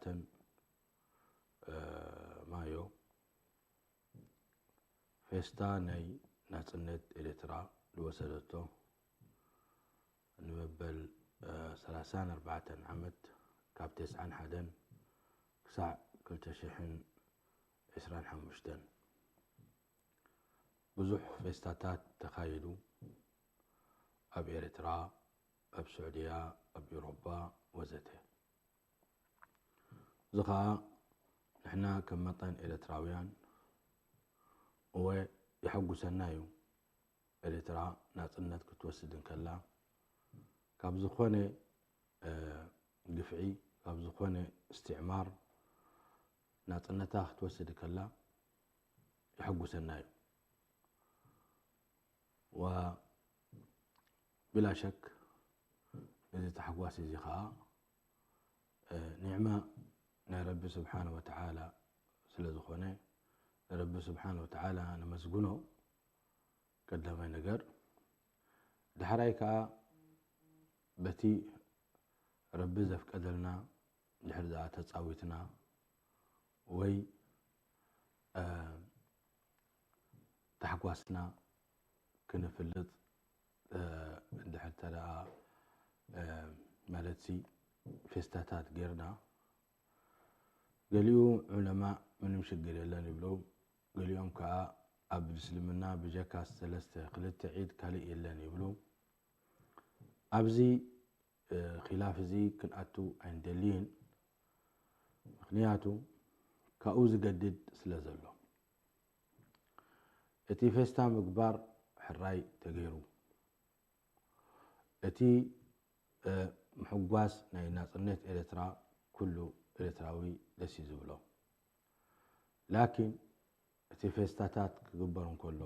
ን ማዮ ፌስታ ናይ ናጽነት ኤርትራ ዝወሰደቶ ንመበል ሰላሳን ኣርባዕተን ዓመት ካብ ተስዓን ሓደን ክሳዕ ክልተ ሽሕን ዕስራን ሓሙሽተን ብዙሕ ፌስታታት ተኻይዱ። ኣብ ኤርትራ፣ ኣብ ስዑድያ፣ ኣብ ኤውሮጳ ወዘተ። እዚ ኸኣ ንሕና ከም መጠን ኤርትራውያን እወ የሐጉሰና እዩ። ኤርትራ ናጽነት ክትወስድ እንከላ ካብ ዝኾነ ግፍዒ ካብ ዝኾነ እስትዕማር ናጽነታ ክትወስድ ከላ የሐጉሰና እዩ። ወብላ ሸክ እዚ ታሕጓስ እዚ ኸኣ ኒዕማ ናይ ረቢ ስብሓነ ወተዓላ ስለ ዝኾነ ንረቢ ስብሓነ ወተዓላ ነመስግኖ። ቀዳማይ ነገር። ዳሕራይ ከኣ በቲ ረቢ ዘፍቀደልና ድሕሪ ደኣ ተጻዊትና ወይ ታሕጓስና ክንፍልጥ እንድሕር ተደኣ ማለትሲ ፌስታታት ጌርና ገሊኡ ዑለማእ ምንም ሽግር የለን ይብሉ። ገሊኦም ከኣ ኣብ እስልምና ብጀካ ሰለስተ ክልተ ዒድ ካልእ የለን ይብሉ። ኣብዚ ኺላፍ እዚ ክንኣቱ ኣይንደልይን። ምኽንያቱ ካብኡ ዝገድድ ስለ ዘሎ። እቲ ፌስታ ምግባር ሕራይ ተገይሩ። እቲ ምሕጓስ ናይ ናጽነት ኤርትራ ኩሉ ኤርትራዊ ደስ እዩ ዝብሎ። ላኪን እቲ ፌስታታት ክግበር እንከሎ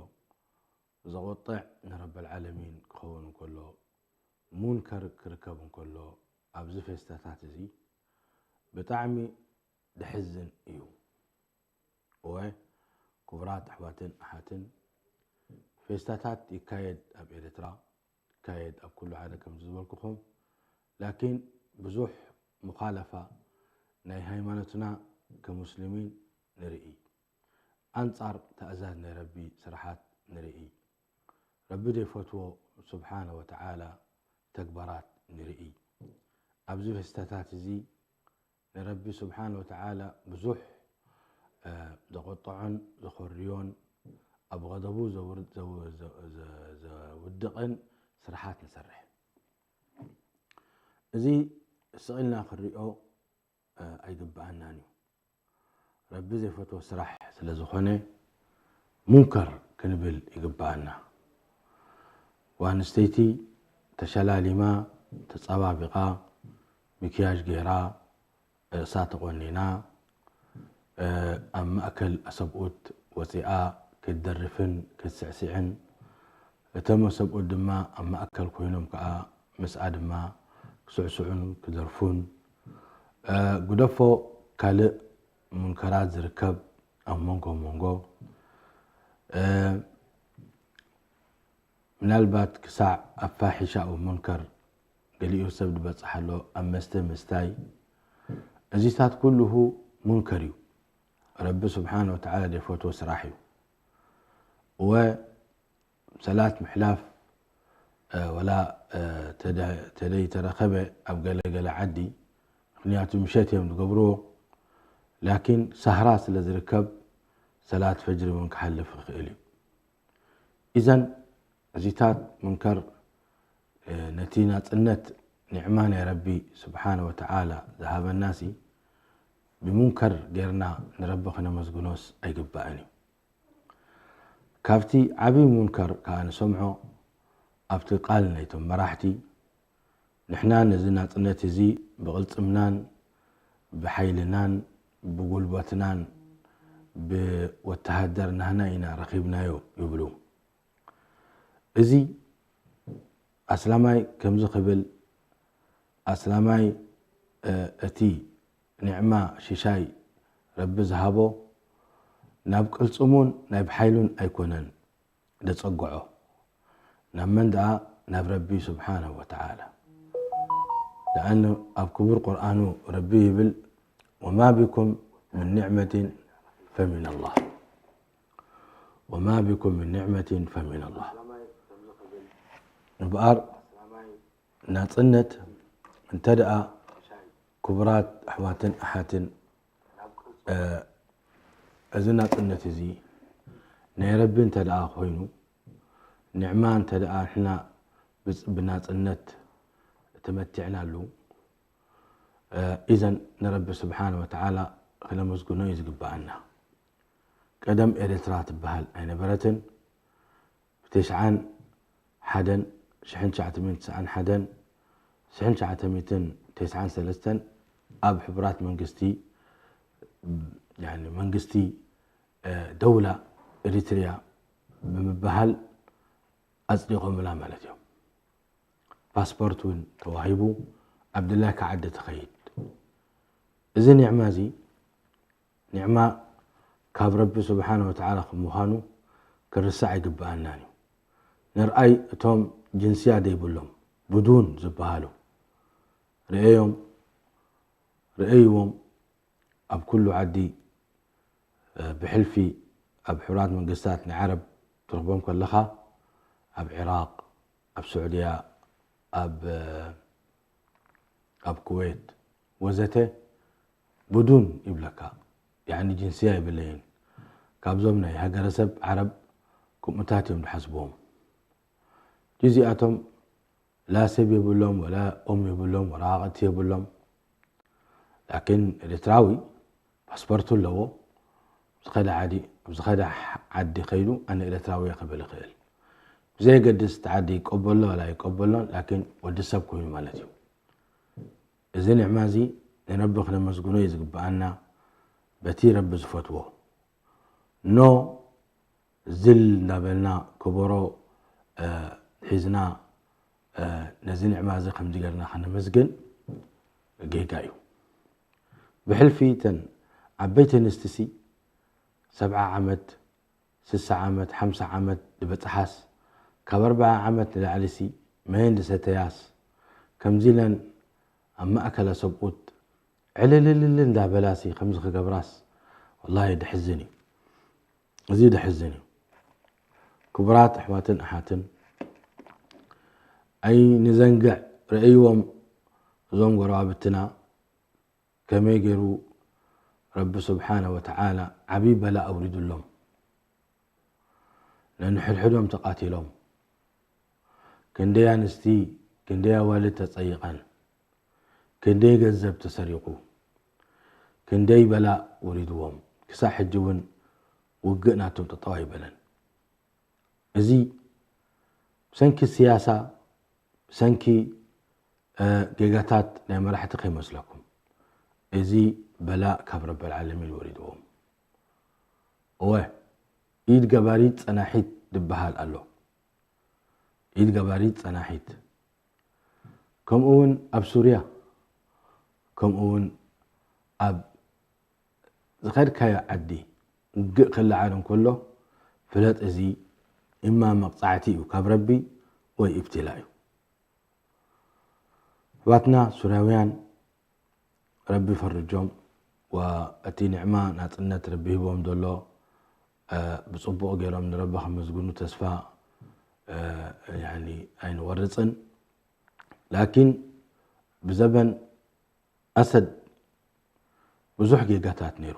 ዘቑጥዕ ንረበል ዓለሚን ክኸውን እንከሎ ሙንከር ክርከብ እንከሎ ኣብዚ ፌስታታት እዚ ብጣዕሚ ደሕዝን እዩ። እወ ክቡራት ኣሕዋትን ኣሓትን ፌስታታት ይካየድ ኣብ ኤርትራ ይካየድ ኣብ ኩሉ ዓለም ከምዚ ዝበልኩኹም ላኪን ብዙሕ ሙኻለፋ ናይ ሃይማኖትና ከሙስሊሚን ንርኢ። ኣንጻር ትእዛዝ ናይ ረቢ ስራሓት ንርኢ። ረቢ ዘይፈትዎ ስብሓነ ወተዓላ ተግባራት ንርኢ። ኣብዚ ፌስታታት እዚ ንረቢ ስብሓነ ወተዓላ ብዙሕ ዘቆጥዖን ዘኾርዮን ኣብ ቐደቡ ዘውድቕን ስራሓት ንሰርሕ። እዚ ስቕ ኢልና ክንሪኦ ኣይግብኣናን እዩ። ረቢ ዘይፈትዎ ስራሕ ስለ ዝኾነ ሙንከር ክንብል ይግብኣና። ጓል ኣንስተይቲ ተሸላሊማ፣ ተጸባቢቓ፣ ምክያጅ ገይራ፣ ርእሳ ተቖኒና፣ ኣብ ማእከል ኣሰብኡት ወጺኣ ክትደርፍን ክትስዕስዕን፣ እቶም ኣሰብኡት ድማ ኣብ ማእከል ኮይኖም ከኣ ምስኣ ድማ ክስዕስዑን ክደርፉን፣ ግደፎ ካልእ ሙንከራት ዝርከብ ኣብ መንጎ መንጎ ምናልባት ክሳዕ ኣብ ፋሒሻኡ ሙንከር ገሊኡ ሰብ ዝበጽሓ ኣሎ ኣብ መስተ ምስታይ። እዚታት ኩሉሁ ሙንከር እዩ። ረቢ ስብሓን ወተዓላ ዘይፈትዎ ስራሕ እዩ። እወ ሰላት ምሕላፍ ወላ ተደይተረኸበ ኣብ ገለ ገለ ዓዲ ምኽንያቱ ምሸት እዮም ዝገብርዎ። ላኪን ሳህራ ስለ ዝርከብ ሰላት ፈጅሪ እውን ክሓልፍ ይኽእል እዩ። ኢዘን እዚታት ሙንከር ነቲ ናጽነት ኒዕማ ናይ ረቢ ስብሓነ ወተዓላ ዝሃበናሲ ብሙንከር ጌርና ንረቢ ክነመስግኖስ ኣይግባእን እዩ። ካብቲ ዓብዪ ሙንከር ከኣ ንሰምዖ ኣብቲ ቃል ናይቶም መራሕቲ ንሕና ነዚ ናጽነት እዚ ብቕልጽምናን ብሓይልናን ብጉልበትናን ብወተሃደር ናህና ኢና ረኺብናዮ ይብሉ። እዚ ኣስላማይ ከምዚ ክብል ኣስላማይ እቲ ኒዕማ ሽሻይ ረቢ ዝሃቦ ናብ ቅልጽሙን ናይ ብሓይሉን ኣይኮነን ደጸግዖ። ናብ መን ደኣ? ናብ ረቢ ስብሓነሁ ወተዓላ። ደኣኑ ኣብ ክቡር ቁርኣኑ ረቢ ይብል፣ وما بكم من نعمة فمن الله. وما بكم من نعمة فمن الله. እምበኣር ናጽነት እንተ ደኣ ክቡራት ኣሕዋትን ኣሓትን፣ እ፣ እዚ ናጽነት እዚ ናይ ረቢ እንተ ደኣ ኮይኑ፣ ኒዕማ እንተ ደኣ ንሕና ብጽ-፣ ብናጽነት ተመቲዕናሉ፣ እ፣ ኢዘን ንረቢ ስብሓነ ወተዓላ ክነመስግኖ እዩ ዝግብኣና። ቀደም ኤርትራ ትበሃል ኣይነበረትን። ብተስዓን ሓደን፣ ሽሕን ትሽዓተ ሚእትን ተስዓን ሓደን፣ ሽሕን ትሽዓተ ሚእትን ተስዓን ሰለስተን ኣብ ሕቡራት መንግስቲ፣ ያኒ መንግስቲ፣ እ፣ ደውላ ኤሪትሪያ ብምብሃል ኣጽዲቖምላ ማለት እዮም። ፓስፖርት እውን ተዋሂቡ፣ ኣብ ድላይካ ዓዲ ትኸይድ። እዚ ኒዕማ እዚ፣ ኒዕማ ካብ ረቢ ስብሓነ ወተዓላ ከም ምዃኑ ክርሳዕ ኣይግብኣናን እዩ። ንርኣይ እቶም ጅንስያ ዘይብሎም፣ ብዱን ዝበሃሉ፣ ርእዮም፣ ርእይዎም፣ ኣብ ኩሉ ዓዲ፣ እ፣ ብሕልፊ ኣብ ሕቡራት መንግስታት ናይ ዓረብ ትረኽቦም ከለኻ፣ ኣብ ዒራቕ፣ ኣብ ስዑድያ፣ ኣብ፣ እ፣ ኣብ ኩዌት ወዘተ ብዱን ይብለካ። ያዕኒ ጅንስያ የብለይን። ካብዞም ናይ ሃገረሰብ ዓረብ ከምኡታት እዮም ዝሓስብዎም። እዚኣቶም ላ ሰብ የብሎም፣ ወላ ኦም የብሎም፣ ወረቓቕቲ የብሎም። ላኪን ኤርትራዊ ፓስፖርቱ ኣለዎ። ኣብ ዝኸደ ዓዲ፣ ኣብ ዝኸደ ዓዲ ከይዱ ኣነ ኤርትራዊ እየ ክብል ይኽእል። ብዘየገድስ እቲ ዓዲ ይቀበሎ ወላ ይቀበሎን፣ ላኪን ወዲ ሰብ ኮይኑ ማለት እዩ። እዚ ኒዕማ እዚ ንረቢ ክነመስግኖ እዩ ዝግብኣና፣ በቲ ረቢ ዝፈትዎ። ኖ ዝል እንዳበልና ከበሮ፣ እ፣ ሒዝና፣ እ፣ ነዚ ኒዕማ እዚ ከምዚ ጌርና ከነመስግን ጌጋ እዩ። ብሕልፊ እተን ዓበይቲ ኣንስትሲ ሰብዓ ዓመት፣ ስሳ ዓመት፣ ሓምሳ ዓመት ዝበጽሓስ፣ ካብ ኣርብዓ ዓመት ንላዕሊሲ መን ዝሰተያስ፣ ከምዚ ኢለን ኣብ ማእከለ ሰብኡት ዕልልልል እንዳበላሲ ከምዚ ክገብራስ፣ ወላሂ ደሕዝን እዩ። እዚ ደሕዝን እዩ። ክቡራት ኣሕዋትን ኣሓትን፣ ኣይንዘንግዕ፣ ርእይዎም እዞም ጎረባብትና ከመይ ገይሩ ረቢ ስብሓነ ወተዓላ ዓብዪ በላእ ኣውሪዱሎም። ነንሕድሕዶም ተቓቲሎም። ክንደይ ኣንስቲ፣ ክንደይ ኣዋልድ ተጸይቐን። ክንደይ ገንዘብ ተሰሪቑ። ክንደይ በላእ ወሪድዎም። ክሳዕ ሕጂ እውን ውግእ ናቶም ጠጠው ኣይበለን። እዚ ብሰንኪ ስያሳ፣ ብሰንኪ፣ እ፣ ጌጋታት ናይ መራሕቲ ከይመስለኩም። እዚ በላእ ካብ ረበል ዓለሚን ወሪድዎም። እወ፣ ኢድ ገባሪት ጸናሒት ዝበሃል ኣሎ። ኢድ ገባሪት ጸናሒት። ከምኡ እውን ኣብ ሱርያ፣ ከምኡ እውን ኣብ ዝኸድካዮ ዓዲ ውግእ ክለዓል እንከሎ፣ ፍለጥ፣ እዚ እማ መቕጻዕቲ እዩ ካብ ረቢ ወይ ኢብትላ እዩ። ኣሕዋትና ሱርያውያን፣ ረቢ ፈርጆም፣ ወእቲ ኒዕማ ናጽነት ረቢ ሂቦም ዘሎ፣ እ፣ ብጽቡቕ ገይሮም ንረቢ ከመስግኑ ተስፋ፣ እ፣ ያኒ ኣይንቖርጽን። ላኪን ብዘበን ኣሰድ ብዙሕ ጌጋታት ነይሩ።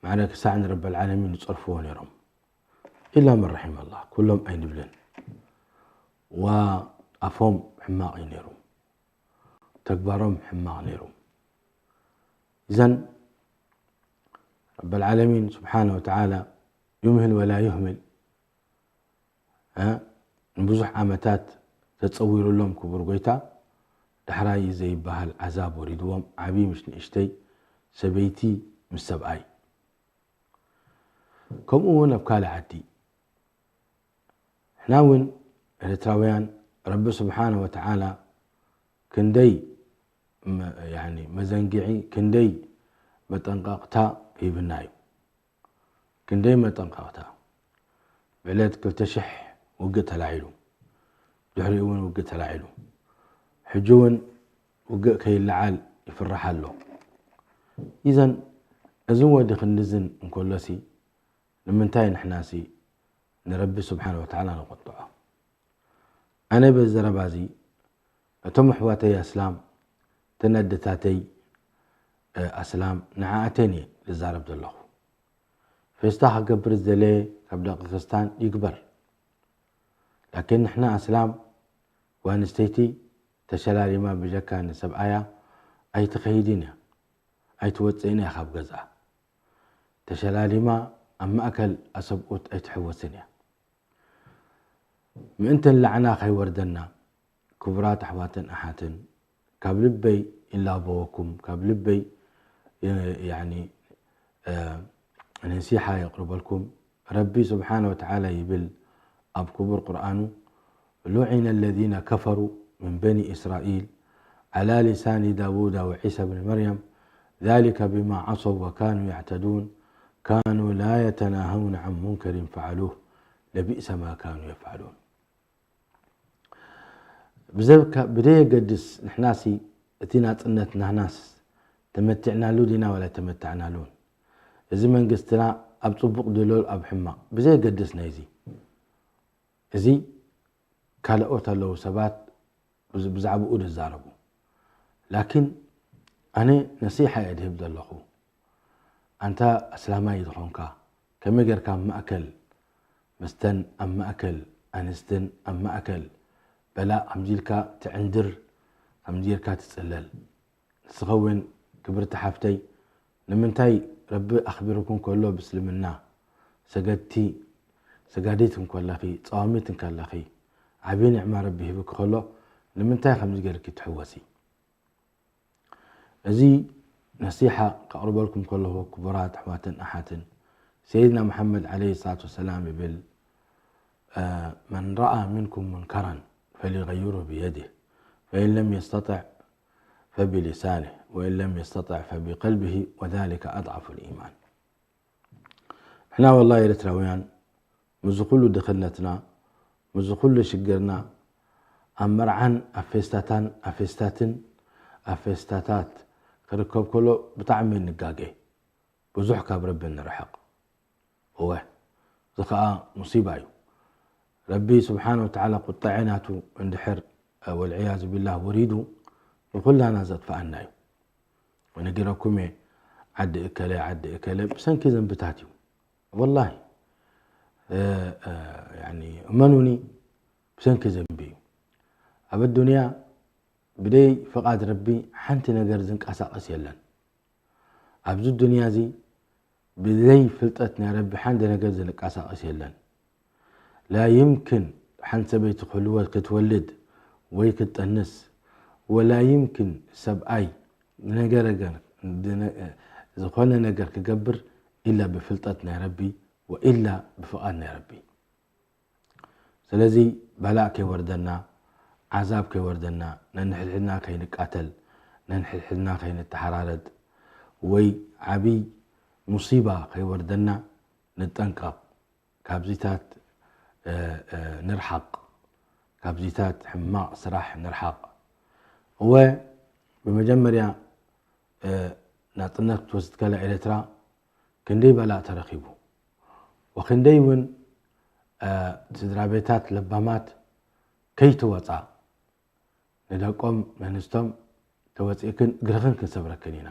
ማዕረ ክሳዕ ንረበል ዓለሚን ዝጸርፍዎ ነይሮም። ኢላ መን ረሒመ ኣላህ፣ ኩሎም ኣይንብልን። ወኣፎም ሕማቕ እዩ ነይሩ። ተግባሮም ሕማቕ ነይሩ። እዘን ረበል ዓለሚን ስብሓነ ወተዓላ ዩምህል ወላ ዩህምል፣ እ፣ ንብዙሕ ዓመታት ተጸዊሩሎም ክቡር ጎይታ፣ ዳሕራይ ዘይበሃል ዓዛብ ወሪድዎም፣ ዓብዪ ምስ ንእሽተይ፣ ሰበይቲ ምስ ሰብኣይ። ከምኡ እውን ኣብ ካልእ ዓዲ። ንሕና እውን ኤርትራውያን ረቢ ስብሓነ ወተዓላ ክንደይ መ-፣ ያኒ መዘንግዒ፣ ክንደይ መጠንቀቕታ ሂብና እዩ። ክንደይ መጠንቀቕታ። ብዕለት ክልተ ሽሕ ውግእ ተላዒሉ። ድሕሪኡ እውን ውግእ ተላዒሉ። ሕጂ እውን ውግእ ከይለዓል ይፍራሕ ኣሎ። إذن እዝን ወዲ ክንድዝን እንከሎሲ ንምንታይ ንሕናሲ ንረቢ ስብሓን ወተዓላ ንቆጥዖ? ኣነ በዚ ዘረባ እዚ ነቶም ኣሕዋተይ ኣስላም፣ እተን ኣደታተይ ኣስላም ንዓኣተን እየ ዝዛረብ ዘለኹ። ፌስታ ክገብር ዝደለየ ካብ ደቂ ክርስታን ይግበር። ላኪን ንሕና ኣስላም ጓል ኣንስተይቲ ተሸላሊማ ብጀካ ንሰብኣያ ኣይትኸይድን እያ፣ ኣይትወፅእን እያ ካብ ገዝኣ። ተሸላሊማ ኣብ ማእከል ኣሰብኡት ኣይትሕወስን እያ። ምእንተን ላዕና ከይወርደና ክቡራት ኣሕዋትን ኣሓትን ካብ ልበይ ይላበወኩም ካብ ልበይ ያኒ ነሲሓ የቕርበልኩም። ረቢ ስብሓነ ወተዓላ ይብል ኣብ ክቡር ቁርኣኑ لعن الذين كفروا من بني إسرائيل على لسان داود وعيسى بن مريم ذلك بما عصوا وكانوا يعتدون كانوا لا يتناهون عن منكر فعلوه لبئس ما كانوا يفعلون ብዘብካ ብደየገድስ ንሕናሲ እቲ ናጽነት ናህናስ ተመቲዕናሉ ዲና ዋላ ተመታዕናሉን እዚ መንግስትና ኣብ ጽቡቕ ድሎ ኣብ ሕማቕ ብዘየገድስ ናይዚ እዚ ካልኦት ኣለዉ ሰባት ብዛዕባኡ ዝዛረቡ ላኪን ኣነ ነሲሓ እየ ድህብ ዘለኹ ኣንታ ኣስላማይ ዝኾንካ ከመይ ጌርካ ኣብ ማእከል ምስተን ኣብ ማእከል ኣንስትን ኣብ ማእከል በላ ከምዚ ኢልካ ትዕንድር ከምዚ ጌርካ ትጽለል ንስኸ እውን ክብርቲ ሓፍተይ ንምንታይ ረቢ ኣኽቢሩኩም ከሎ ብእስልምና ሰገድቲ ሰጋዲት እንከለኺ ጸዋሚት እንከለኺ ዓብዪ ኒዕማ ረቢ ሂብኪ ከሎ ንምንታይ ከምዚ ጌርኪ ትሕወሲ እዚ ነሲሓ ከቕርበልኩም ከለኹ ክቡራት ኣሕዋትን ኣሓትን ሰይድና መሓመድ ዓለይሂ ሰላቱ ወሰላም ይብል መን ረኣ ሚንኩም ሙንከራን ፈሊገይሩ ብየድህ ፈኢን ለም የስተጥዕ ፈቢሊሳንህ ወኢን ለም የስተጥዕ ፈቢቀልብህ ወዛሊከ ኣድዓፉ ልኢማን ንሕና ወላ ኤርትራውያን ምዚ ኩሉ ድኽነትና ምዚ ኩሉ ሽግርና ኣብ መርዓን ኣብ ፌስታታን ኣብ ፌስታትን ኣብ ፌስታታት ክርከብ ከሎ ብጣዕሚ ንጋገ ብዙሕ ካብ ረቢ ንርሕቕ እወ እዚ ኸዓ ሙሲባ እዩ ረቢ ስብሓን ወተዓላ ቁጣዐ ናቱ እንድሕር ወልዕያዙ ቢላህ ወሪዱ ንኩላና ዘጥፍኣና እዩ ወነጊረኩም እየ ዓዲ እከለ ዓዲ እከለ ብሰንኪ ዘንብታት እዩ ወላሂ እመኑኒ ብሰንኪ ዘንቢ እዩ ኣብ ኣዱንያ ብደይ ፍቓድ ረቢ ሓንቲ ነገር ዝንቀሳቐስ የለን ኣብዚ ዱንያ እዚ ብዘይ ፍልጠት ናይ ረቢ ሓንቲ ነገር ዝንቀሳቐስ የለን ላ ይምክን ሓንቲ ሰበይቲ ክህልወት ክትወልድ ወይ ክትጠንስ ወላ ይምክን ሰብኣይ ነገረገር ዝኾነ ነገር ክገብር ኢላ ብፍልጠት ናይ ረቢ ወኢላ ብፍቓድ ናይ ረቢ ስለዚ በላእ ከይወርደና ዓዛብ ከይወርደና ነንሕድሕድና ከይንቃተል ነንሕድሕድና ከይንተሓራረድ ወይ ዓብይ ሙሲባ ከይወርደና ንጠንቀቕ ካብዚታት ንርሓቕ ካብዚታት ሕማቕ ስራሕ ንርሓቕ እወ ብመጀመርያ ናጽነት ክትወስድ ከላ ኤርትራ ክንደይ በላእ ተረኺቡ ወክንደይ እውን ስድራ ቤታት ለባማት ከይትወጻ ንደቆም ነንስቶም ተወጺእክን እግርኽን ክንሰብረክን ኢና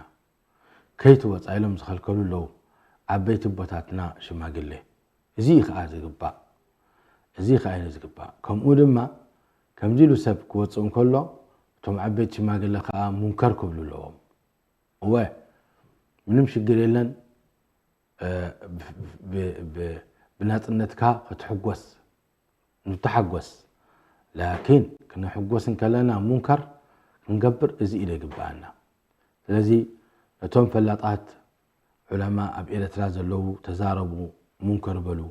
ከይትወጻ ኢሎም ዝኸልከሉ ኣለዉ ዓበይቲ ቦታትና ሽማግሌ እዚ እዩ ከዓ ዝግባእ እዚ ከዓ እዩ ዝግባእ ከምኡ ድማ ከምዚ ኢሉ ሰብ ክወፅእ እንከሎ እቶም ዓበይቲ ሽማግሌ ከዓ ሙንከር ክብሉ ኣለዎም እወ ምንም ሽግር የለን ብናፅነትካ ክትሕጎስ ንተሓጎስ ላኪን ክንሕጎስ እንከለና ሙንከር ክንገብር እዚ ኢደ ይግበኣና ስለዚ ነቶም ፈላጣት ዑለማ ኣብ ኤረትራ ዘለዉ ተዛረቡ ሙንከር በሉ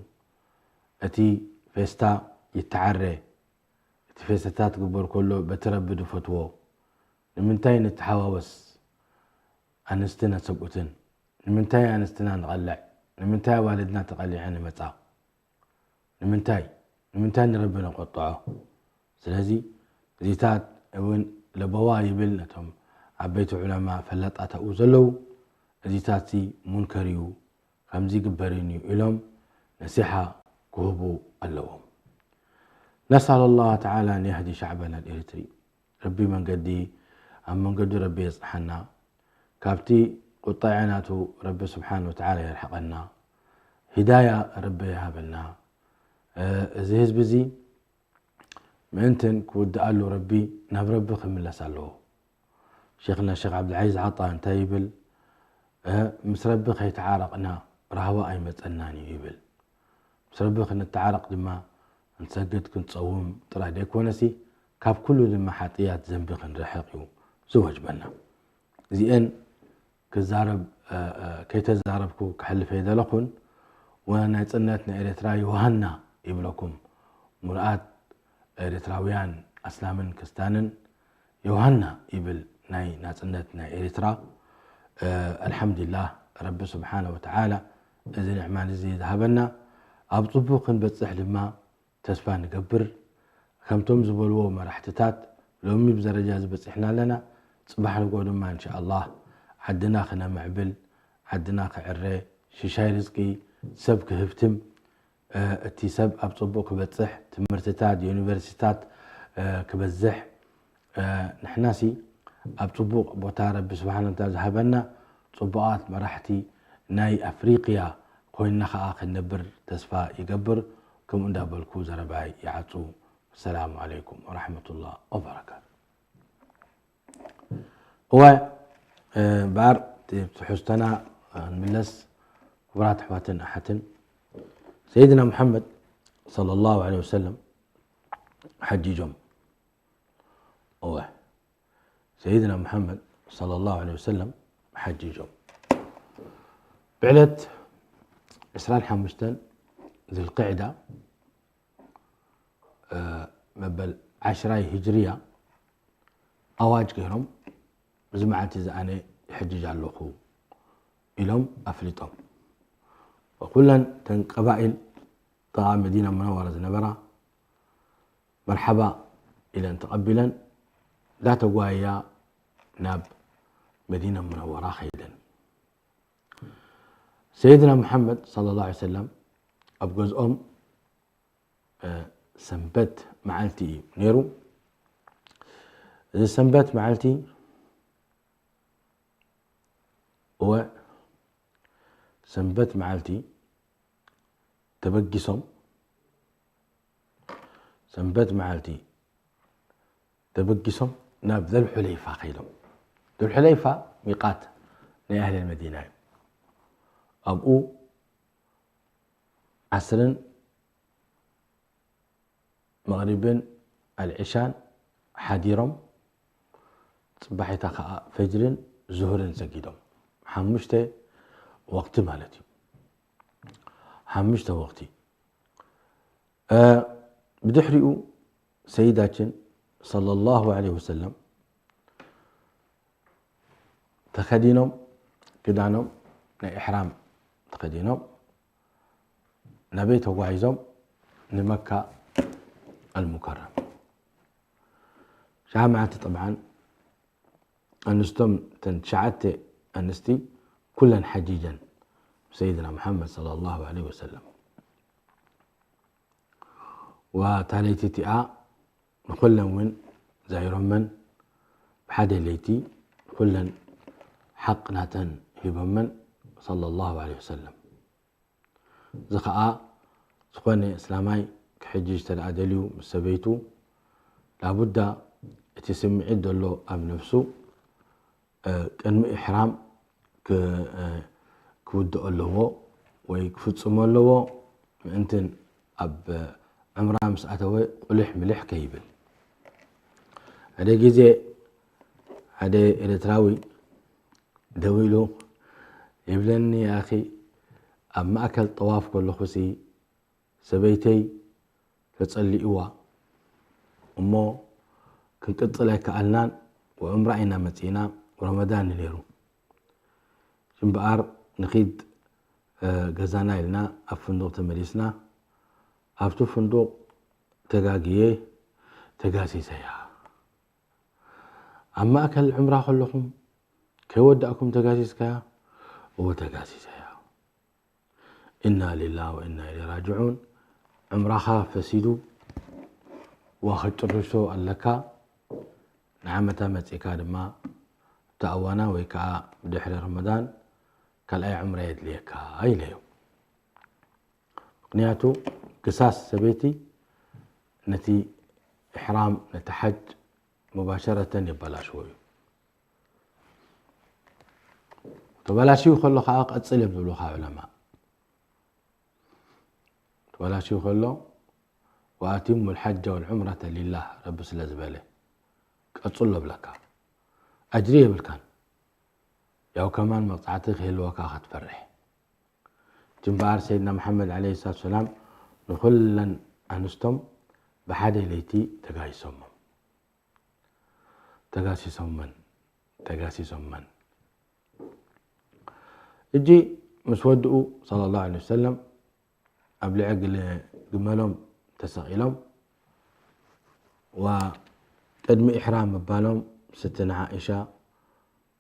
እቲ ፌስታ ይተዓረ እቲ ፌስታታት ክግበር ከሎ በቲ ረቢ ድፈትዎ ንምንታይ ንተሓዋወስ ኣንስትን ኣሰብኡትን ንምንታይ ኣንስትና ንቐልዕ ንምንታይ ኣዋልድና ተቐሊዐን ይመጻ ንምንታይ ንምንታይ ንረቢ ነቆጥዖ ስለዚ እዚታት እውን ለበዋ ይብል ነቶም ዓበይቲ ዑለማ ፈላጣት ኣብኡ ዘለዉ እዚታት ሙንከር እዩ፣ ከምዚ ግበርን እዩ ኢሎም ነሲሓ ክህቡ ኣለዎም። نسأل الله تعالى أن يهدي شعبنا الإريتري. ረቢ መንገዲ ኣብ መንገዱ ረቢ የጽሓና፣ ካብቲ ቁጣዐ ናቱ ረቢ ስብሓን ወተዓላ የርሕቐና፣ ሂዳያ ረቢ ይሃበና። እዚ ህዝቢ እዚ ምእንትን ክውድኣሉ ረቢ ናብ ረቢ ክምለስ ኣለዎ። ሸይኽና ሸይኽ ዓብዱልዓዚዝ ዓጣ እንታይ ይብል? "እ፣ ምስ ረቢ ከይተዓረቕና ራህዋ ኣይመጸናን እዩ" ይብል። ምስ ረቢ ክንተዓረቕ ድማ ክንሰግድ ክንጸውም ጥራይ ዘይኮነሲ ካብ ኩሉ ድማ ሓጥያት ዘንቢ ክንርሕቕ እዩ ዝወጅበና። እዚኤን ክዛረብ፣ እ፣ እ፣ ከይተዛረብኩ ክሕልፍ ኣይደለኹን። ወ-፣ ናጽነት ናይ ኤርትራ ዮሃና ይብለኩም። ሙሉኣት ኤርትራውያን ኣስላምን ክስታንን ዮሃና ይብል ናይ ናጽነት ናይ ኤርትራ። እ፣ ኣልሓምዱሊላህ ረቢ ስብሓነ ወተዓላ እዚ ንዕማን እዚ ዝሃበና ኣብ ጽቡቕ ክንበጽሕ ድማ ተስፋ ንገብር። ከምቶም ዝበልዎ መራሕትታት ሎሚ ብደረጃ እዚ በጺሕና ኣለና። ጽባሕ ንግሆ ድማ እንሻኣላህ ዓድና ክነምዕብል፣ ዓድና ክዕረ፣ ሽሻይ ርዝቂ ሰብ ክህብትም፣ እ፣ እቲ ሰብ ኣብ ጽቡቕ ክበጽሕ፣ ትምህርትታት፣ ዩኒቨርሲቲታት፣ እ፣ ክበዝሕ፣ እ፣ ንሕናሲ ኣብ ጽቡቕ ቦታ ረቢ ስብሓነ ወተዓላ ዝሃበና ጽቡቓት መራሕቲ ናይ ኣፍሪቅያ ኮይንና ኸኣ ክንነብር ተስፋ ይገብር። ከምኡ እንዳበልኩ ዘረባይ ይዓጹ። ሰላም ዓለይኩም ወራሕመቱላህ ወበረካቱ። እወ፣ እ፣ እምበኣር እቲ ትሕዝቶና፣ እ፣ ንምለስ። ክቡራት ኣሕዋትን ኣሓትን፣ ሰይድና ሙሓመድ ሰለላሁ ዐለይሂ ወሰለም ሓጂጆም። እወ፣ ሰይድና ሙሓመድ ሰለላሁ ዐለይሂ ወሰለም ሓጂጆም። ብዕለት ዕስራን ሓሙሽተን ዝልቅዕዳ፣ እ፣ መበል ዓሽራይ ሂጅርያ ኣዋጅ ገይሮም፣ "እዚ መዓልቲ እዚ ኣነ ይሕጅጅ ኣለኹ" ኢሎም ኣፍሊጦም። ኩለን ተን ቀባኢል ጥቓ መዲና ሙነወራ ዝነበራ መርሓባ ኢለን ተቐቢለን፣ እንዳተጓየያ ናብ መዲና ሙነወራ ከይደን። ሰይድና ሙሓመድ ሰለላሁ ዐለይሂ ወሰለም ኣብ ገዝኦም፣ እ፣ ሰንበት መዓልቲ እዩ ነይሩ። እዚ ሰንበት መዓልቲ፣ እወ፣ ሰንበት መዓልቲ ተበጊሶም፣ ሰንበት መዓልቲ ተበጊሶም ናብ ዘልሑለይፋ ከይዶም። ዘልሑለይፋ ሚቃት ናይ ኣህሊ መዲና እዩ። ኣብኡ ዓስርን መቕሪብን ኣልዕሻን ሓዲሮም፣ ጽባሒታ ከኣ ፈጅርን ዙሁርን ሰጊዶም። ሓሙሽተ ወቕቲ ማለት እዩ። ሓሙሽተ ወቕቲ። እ፣ ብድሕሪኡ ሰይዳችን ሰለላሁ ዐለይሂ ወሰለም ተኸዲኖም፣ ክዳኖም ናይ ኢሕራም ተኸዲኖም፣ ናበይ ተጓዒዞም? ንመካ ኣልሙከረም። ሻዓ መዓልቲ ጠብዓን ኣንስቶም፣ እተን ትሽዓተ ኣንስቲ፣ ኩለን ሓጂጀን ብሰይድና ሙሓመድ ሰለላሁ ዐለይሂ ወሰለም። ወታ ለይቲ እቲኣ ንኹለን እውን ዛይሮመን፣ ብሓደ ለይቲ ኩለን ሓቅ ናተን ሂቦመን፣ ሰለላሁ ዐለይሂ ወሰለም። እዚ ኸኣ ዝኾነ እስላማይ ክሕጅጅ እንተ ደኣ ደልዩ ምስ ሰበይቱ፣ ላቡዳ እቲ ስምዒት ዘሎ ኣብ ነፍሱ፣ እ፣ ቅድሚ ኢሕራም ክ-፣ እ፣ ክውድኦ ኣለዎ ወይ ክፍጽሞ ኣለዎ። ምእንትን ኣብ ዕምራ ምስ ኣተወ ቁልሕ ምልሕ ከይብል። ሓደ ግዜ ሓደ ኤርትራዊ ደዊሉ ይብለኒ፣ "ኣኺ፣ ኣብ ማእከል ጠዋፍ ከለኹሲ ሰበይተይ ተጸሊእዋ እሞ ክንቅጽል ኣይከኣልናን፣ ወዕምራ ኢና መጺእና፣ ረመዳን እዩ ነይሩ። እምበኣር ንኺድ፣ እ፣ ገዛና" ኢልና ኣብ ፍንዱቕ ተመሊስና። ኣብቲ ፍንዱቕ ተጋግየ ተጋሲሰያ። ኣብ ማእከል ዕምራ ከለኹም ከይወዳእኩም ተጋሲስካያ፣ እወ ተጋሲሰያ። ኢና ሊላህ ወኢና ኢለይሂ ራጅዑን። ዕምራኻ ፈሲዱ ወክትጭርሾ ኣለካ። ንዓመታ መጺእካ ድማ እታ እዋና ወይ ከዓ ብድሕሪ ረመዳን ካልኣይ ዕምራ የድልየካ ኢለዮ። ምክንያቱ ግሳስ ሰበይቲ ነቲ ኢሕራም፣ ነቲ ሓጅ ሙባሸረተን የበላሽዎ እዩ። ተበላሽዩ ከሎ ከዓ ቀጽል እዮም ዝብሉኻ ዑለማ። ተበላሽዩ ከሎ "ወኣቲሙ ልሓጀ ወልዑምረተ ሊላህ" ረቢ ስለ ዝበለ ቀጽሎ ብለካ። ኣጅሪ የብልካን። ያው ከማን መቕጻዕቲ ክህልወካ ክትፈርሕ። እቲ እምበኣር ሰይድና መሓመድ ዓለይሂ ሰላቱ ሰላም ንኹለን ኣንስቶም ብሓደ ለይቲ ተጋሂሶሞም። ተጋሲሶመን፣ ተጋሲሶመን። እጂ ምስ ወድኡ ሰለላሁ ዐለይሂ ወሰለም ኣብ ልዕሊ ግመሎም ተሰቒሎም፣ ዋ ቅድሚ ኢሕራም ምባሎም ስትነ ዓኢሻ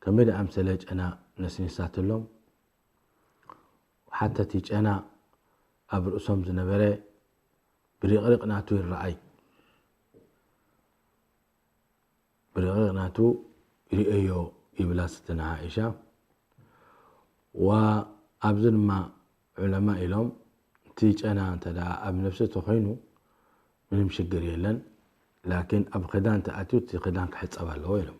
ከመይ ደኣምሰለ ጨና ነስኒሳትሎም። ሓታ እቲ ጨና ኣብ ርእሶም ዝነበረ ብሪቕሪቕ ናቱ ይረኣይ። ብሪቕሪቕ ናቱ ይርእዮ ይብላ ስትነ ዓኢሻ። ዋ ኣብዚ ድማ ዑለማ ኢሎም እቲ ጨና እንተ ደኣ ኣብ ነብሲ ተኾይኑ ምንም ሽግር የለን፣ ላኪን ኣብ ክዳን ተኣትዩ እቲ ክዳን ክሕጸብ ኣለዎ ኢሎም።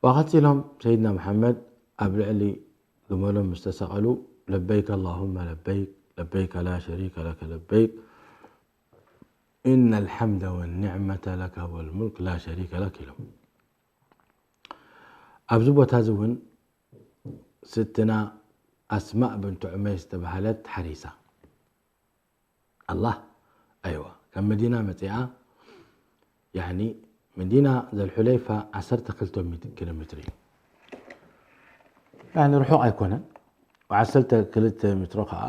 ወቐጺሎም ሰይድና መሓመድ ኣብ ልዕሊ ግመሎም ምስ ተሰቐሉ ለበይክ ኣላሁመ ለበይክ ለበይከ ላ ሸሪከ ለከ ለበይክ ኢነ ልሓምደ ወኒዕመተ ለከ ወልሙልክ ላ ሸሪከ ለክ ኢሎም። ኣብዚ ቦታ እዚ እውን ስትና ኣስማእ ብንት ዑመይስ ዝተባህለት ሓሪሳ። ኣላህ ኣይዋ ካብ መዲና መጺኣ ያኒ መዲና ዘልሑለይፋ ዓሰርተ ክልተ ኪሎ ሜትር እዩ። ያኒ ርሑቕ ኣይኮነን። ዓሰርተ ክልተ ሜትሮ ከዓ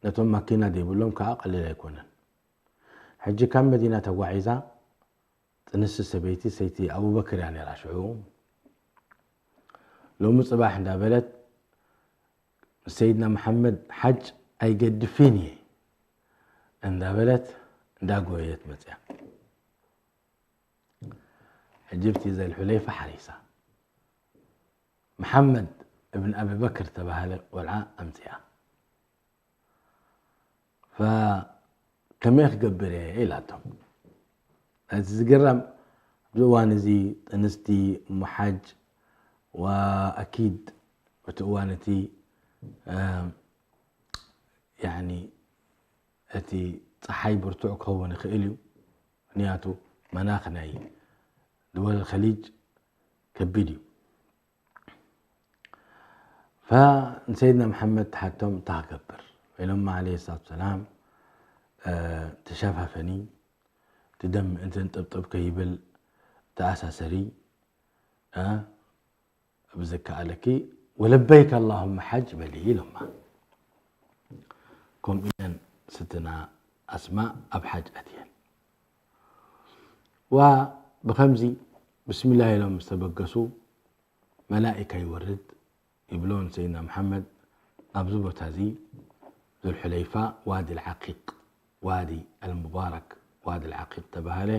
ነቶም ማኪና ዘይብሎም ከዓ ቀሊል ኣይኮነን። ሕጂ ካብ መዲና ተጓዒዛ ጥንስቲ ሰበይቲ ሰይቲ ኣቡበክር እያ ነይራ ሽዑ። ሎሚ ጽባሕ እንዳበለት ምስ ሰይድና መሓመድ ሓጅ ኣይገድፍን እየ እንዳበለት እንዳጎየት መጽያ። ሕጂ ብቲ ዘልሑለይፋ ሓሪሳ መሓመድ እብን ኣቢበክር ተባሃለ ቆልዓ ኣምጽያ። ከመይ ክገብር እየ ኢላቶም። እቲ ዝግረም ኣብዚ እዋን እዚ ጥንስቲ እሞ ሓጅ ወኣኪድ እቲ እዋን እቲ ያኒ እቲ ፀሓይ ብርቱዕ ክኸውን ይኽእል እዩ። ምክንያቱ መናኽ ናይ ድወል ኸሊጅ ከቢድ እዩ። ንሰይድና መሓመድ ተሓቶም እንታይ ክገብር ኢሎማ ዓለይሂ ሰላቱ ሰላም፣ ተሸፋፈኒ፣ እቲ ደም ምእንቲ እንጥብጥብ ከይብል ተኣሳሰሪ፣ ብዝከኣለኪ ወለበይከ ኣላሁመ ሓጅ በሊ ኢሎማ። ከምኡ ኢለን ስትና ኣስማ ኣብ ሓጅ ኣትየን። ዋ ብኸምዚ ብስሚላህ ኢሎም ምስ ተበገሱ መላኢካ ይወርድ ይብሎ ንሰይድና መሓመድ ኣብዚ ቦታ እዚ ዙልሑለይፋ ዋዲ ልዓቂቅ ዋዲ ኣልሙባረክ ዋዲ ልዓቂቅ ተባሃለ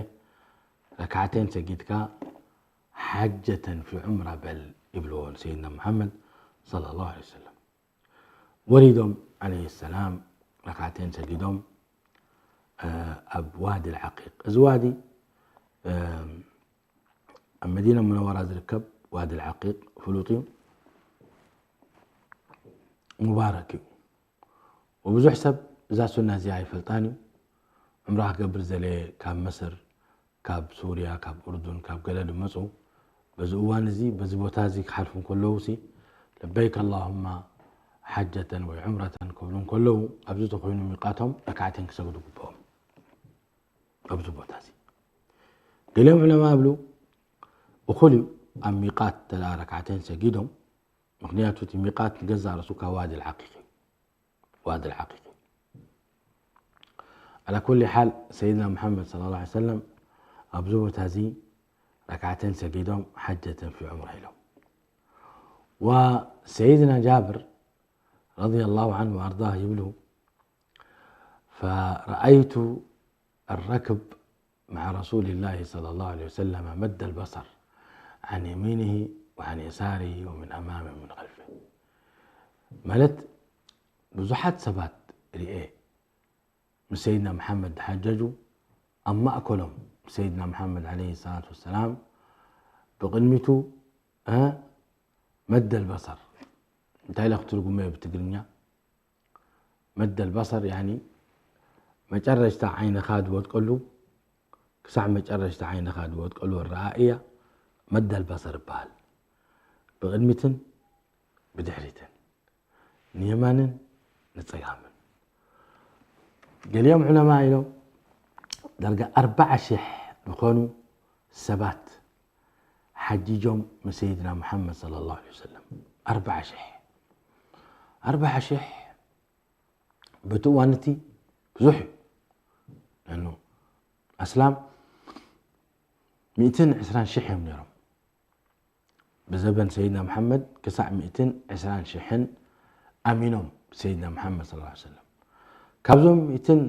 ረክዓተን ሰጊድካ ሓጀተን ፊ ዑምራ በል ይብልዎ ንሰይድና መሓመድ ሰለላሁ ዐለይሂ ወሰለም። ወሪዶም ዓለይሂ ሰላም ረክዓተን ሰጊዶም ኣብ ዋዲ ልዓቂቅ እዚ ዋዲ ኣብ መዲና ሙነወራ ዝርከብ ዋዲ ልዓቂቅ ፍሉጥ እዩ፣ ሙባረክ እዩ። ወብዙሕ ሰብ እዛ ሱና እዚኣ ኣይፈልጣን እዩ። ዑምራ ክገብር ዘለ ካብ መስር፣ ካብ ሱርያ፣ ካብ ኡርዱን፣ ካብ ገለ ዝመፁ በዚ እዋን እዚ በዚ ቦታ እዚ ክሓልፉ እንከለዉ ሲ ለበይክ ኣላሁማ ሓጀተን ወይ ዑምረተን ክብሉ እንከለዉ ኣብዚ ተኮይኑ ሚቃቶም ረክዓተን ክሰግዱ ግብኦም። ኣብዚ ቦታ እዚ ገሊኦም ዑለማ እብሉ እኹል እዩ ኣብ ሚቃት ተደኣ ረክዓተን ሰጊዶም። ምክንያቱ እቲ ሚቃት ንገዛእ ርእሱ ካብ ዋዲ ልዓቂቅ እዩ። ዋዲ ልዓቂቅ እዩ። ዓላ ኩሊ ሓል ሰይድና ሙሓመድ ሰለላሁ ዐለይሂ ወሰለም ኣብዚ ቦታ እዚ ረክዓተን ሰጊዶም ሓጀተን ፊ ዑምራ ኢሎም። وسيدنا جابر رضي الله عنه وأرضاه يبلو: فرأيت الركب مع رسول الله صلى الله عليه وسلم مد البصر عن يمينه وعن يساره ومن أمامه ومن خلفه. ማለት ብዙሓት ሰባት ርኤ ምስ ሰይድና መሓመድ ሓጀጁ ኣብ ማእከሎም ሰይድና መሓመድ ዓለይሂ ሰላቱ ወሰላም ብቕድሚቱ መደል በሰር እንታይ ኢለ ክትርጉሞ እየ ብትግርኛ? መደል በሰር ያኒ መጨረሽታ ዓይንኻ ዝወድቀሉ ክሳዕ መጨረሽታ ዓይንኻ ዝወድቀሉ ኣረኣእያ መደል በሰር ይበሃል። ብቕድሚትን ብድሕሪትን ንየማንን ንጸጋምን። ገሊኦም ዑለማ ኢሎም ዳርጋ ኣርባዓ ሽሕ ዝኾኑ ሰባት ሓጂጆም ምስ ሰይድና መሓመድ ሰለላሁ ዐለይሂ ወሰለም። ኣርባዓ ሽሕ ኣርባዓ ሽሕ በቲ እዋን እቲ ብዙሕ እዩ። ኣስላም ሚእትን ዕስራን ሽሕ እዮም ነይሮም። ብዘበን ሰይድና መሓመድ ክሳዕ ሚእትን ዕስራን ሽሕን ኣሚኖም ሰይድና መሓመድ ሰለላሁ ዐለይሂ ወሰለም። ካብዞም ሚእትን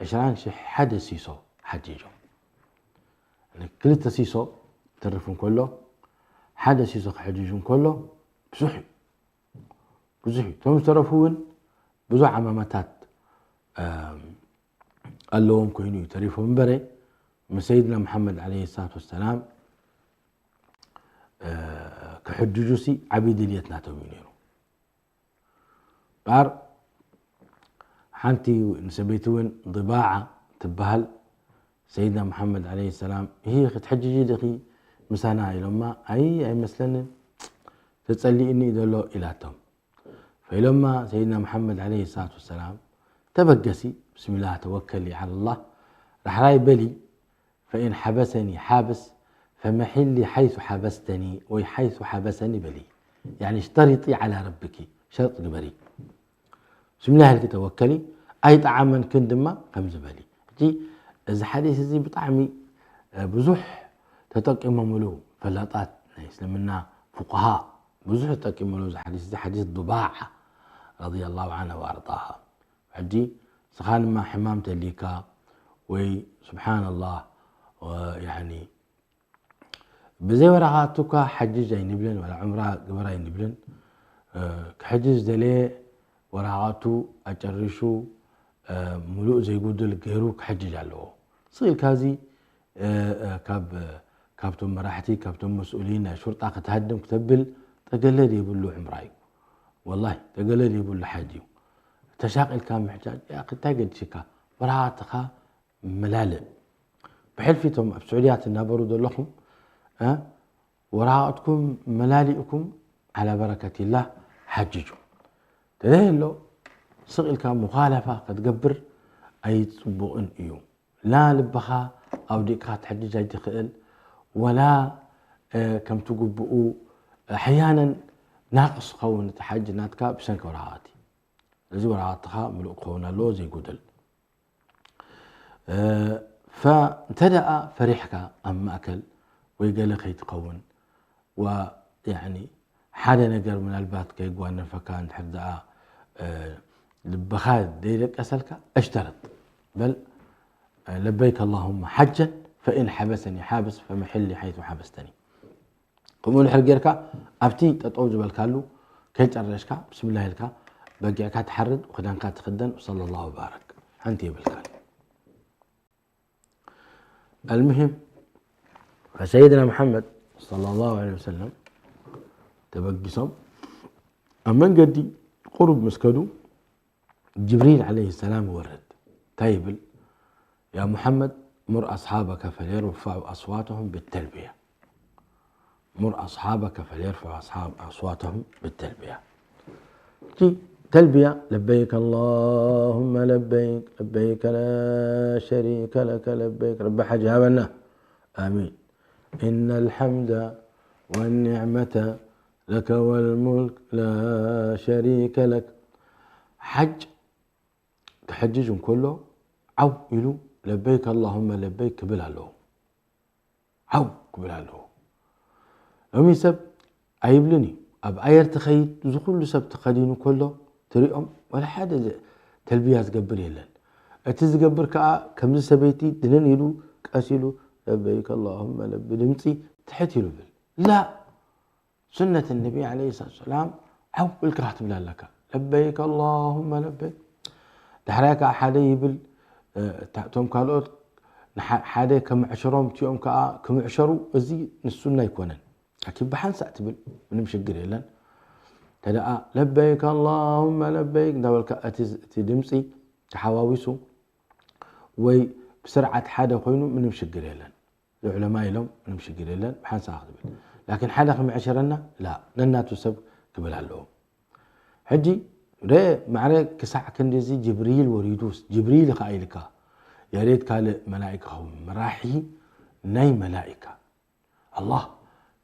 ዕስራን ሽሕ ሓደ ሲሶ ሓጂጆም። ክልተ ሲሶ ተርፍ እንከሎ ሓደ ሲሶ ክሕጅጅ እንከሎ ብዙሕ እዩ። ብዙሕ እዩ። እቶም ዝተረፉ እውን ብዙሕ ዓማማታት ኣለዎም ኮይኑ እዩ ተሪፎም እምበረ ምስ ሰይድና መሓመድ ዓለይሂ ሰላቱ ወሰላም ክሕጅጁ ሲ ዓብዪ ድልየት ናቶም እዩ ነይሩ። እምበኣር ሓንቲ ንሰበይቲ እውን ضباعة ትበሃል ሰይድና መሓመድ ዓለይሂ ሰላም ይህ ክትሕጅጂ ዲኺ ምሳና ኢሎማ ኣይ ኣይመስለንን ተጸሊእኒ እዩ ዘሎ ኢላቶም። ፈኢሎማ ሰይድና መሓመድ ዓለይሂ ሰላቱ ወሰላም ተበገሲ ብስሚላህ ተወከሊ ዓለላህ ራሕራይ በሊ فإن حبسني حابس فمحلي حيث حبستني ወይ حيث حبسني በሊ يعني اشترطي على ربك ሸርጥ ግበሪ ብስሚላህ ኢልኪ ተወከሊ ኣይጠዓመንክን ድማ ከምዚ በሊ። ሕጂ እዚ ሓዲስ እዚ ብጣዕሚ ብዙሕ ተጠቂሞምሉ ፈላጣት ናይ እስልምና ፉቃሃ ብዙሕ ተጠቂሞምሉ እዚ ሓዲስ እዚ ሓዲስ ضباعة رضي الله عنها وأرضاها ሕጂ ስኻ ድማ ሕማም ተሊካ ወይ ስብሓንላህ ብዘይ ወረቓቱ እኳ ሓጅጅ ኣይንብልን ወላ ዑምራ ግበር ኣይንብልን። ክሕጅ ዝደለየ ወረቓቱ ኣጨሪሹ ሙሉእ ዘይጉድል ገይሩ ክሕጅጅ ኣለዎ። ስቕ ኢልካ እዚ ካብ ካብቶም መራሕቲ ካብቶም መስኡሊን ናይ ሹርጣ ክትሃድም ክተብል ጠገለ ዘይብሉ ዕምራ እዩ። ወላሂ ጠገለ ዘይብሉ ሓጅ እዩ። ተሻቒልካ ምሕጃጅ እንታይ ገድሽካ? ወረቓትኻ መላልእ። ብሕልፊ እቶም ኣብ ስዑድያ ትናበሩ ዘለኹም ወረቓቕትኩም መላሊእኩም ዓላ በረከቲላህ ሓጅጁ። ተዘየሎ ስቕ ኢልካ ሙኻለፋ ክትገብር ኣይፅቡቕን እዩ። ላ ልብኻ ኣውዲቕካ ክትሕጅጅ ኣይትኽእል ወላ ከምቲ ግቡኡ ኣሕያነን ናቅስ ክኸውን እቲ ሓጅ ናትካ ብሰንኪ ወረቓቕቲ። እዚ ወረቓቕትኻ ምሉእ ክኸውን ኣለዎ ዘይጉድል። ፈእንተ ደኣ ፈሪሕካ ኣብ ማእከል ወይ ገለ ከይትኸውን ወ ያኒ ሓደ ነገር ምናልባት ከይጓነፈካ እንድሕር ደኣ ልብኻ ዘይደቀሰልካ اشترط بل لبيك اللهم حجا فإن حبسني حابس فمحلي حيث حبستني ከምኡ ድሕር ጌርካ ኣብቲ ጠጠው ዝበልካሉ ከይጨረሽካ ብስምላህ ኢልካ በጊዕካ ትሓርድ ክዳንካ ትኽደን صلى الله وبارك ሓንቲ የብልካን። المهم فسيدنا محمد صلى الله عليه وسلم ተበጊሶም ኣብ መንገዲ ቁሩብ ምስ ከዱ ጅብሪል ዓለይሂ ሰላም ይወርድ እንታይ ይብል يا محمد مر أصحابك فليرفعوا أصواتهم بالتلبية مر أصحابك فليرفعوا أصحاب أصواتهم بالتلبية تلبية لبيك اللهم لبيك لبيك لا شريك لك لبيك رب حج هابنا آمين إن الحمد والنعمة لك والملك لا شريك لك حج ክሕጅጅ እንከሎ ዓው ኢሉ ለበይክ ኣላሁመ ለበይክ ክብል ኣለዎ። ዓው ክብል ኣለዎ። ሎሚ ሰብ ኣይብልን እዩ። ኣብ ኣየር ትኸይድ፣ እዚ ኩሉ ሰብ ተኸዲኑ ከሎ ትሪኦም፣ ወላ ሓደ ዝ-፣ ተልብያ ዝገብር የለን። እቲ ዝገብር ከኣ ከምዚ ሰበይቲ ድንን ኢሉ ቀስ ኢሉ ለበይክ ኣላሁመ ለብ-፣ ብድምፂ ትሕት ኢሉ ብል። ላ፣ ሱነት ነቢ ዓለይሂ ሰላቱ ሰላም ዓው ኢልካ ክትብል ኣለካ። ለበይክ ኣላሁመ ለበይክ። ዳሕራይ ከኣ ሓደ ይብል፣ እ፣ እታ-፣ እቶም ካልኦት ንሓ-፣ ሓደ ከምዕሸሮም እቲኦም ከኣ ክምዕሸሩ፣ እዚ ንሱና ኣይኮነን። ላኪን ብሓንሳእ ትብል ምንም ሽግር የለን። ተደኣ ለበይክ ኣላሁመ ለበይክ እንዳበልካ እቲ፣ እቲ ድምፂ ተሓዋዊሱ ወይ ብስርዓት ሓደ ኮይኑ ምንም ሽግር የለን። ዑለማ ኢሎም ምንም ሽግር የለን፣ ብሓንሳእ ክትብል። ላኪን ሓደ ክምዕሸረና ላ፣ ነናቱ ሰብ ክብል ኣለዎ። ሕጂ ደ ማዕረ ክሳዕ ክንዲዚ ጅብሪል ወሪዱስ፣ ጅብሪል ኸኣ ኢልካ፣ ያሬድ ካልእ መላኢካ ኹም መራሒ ናይ መላኢካ። ኣላህ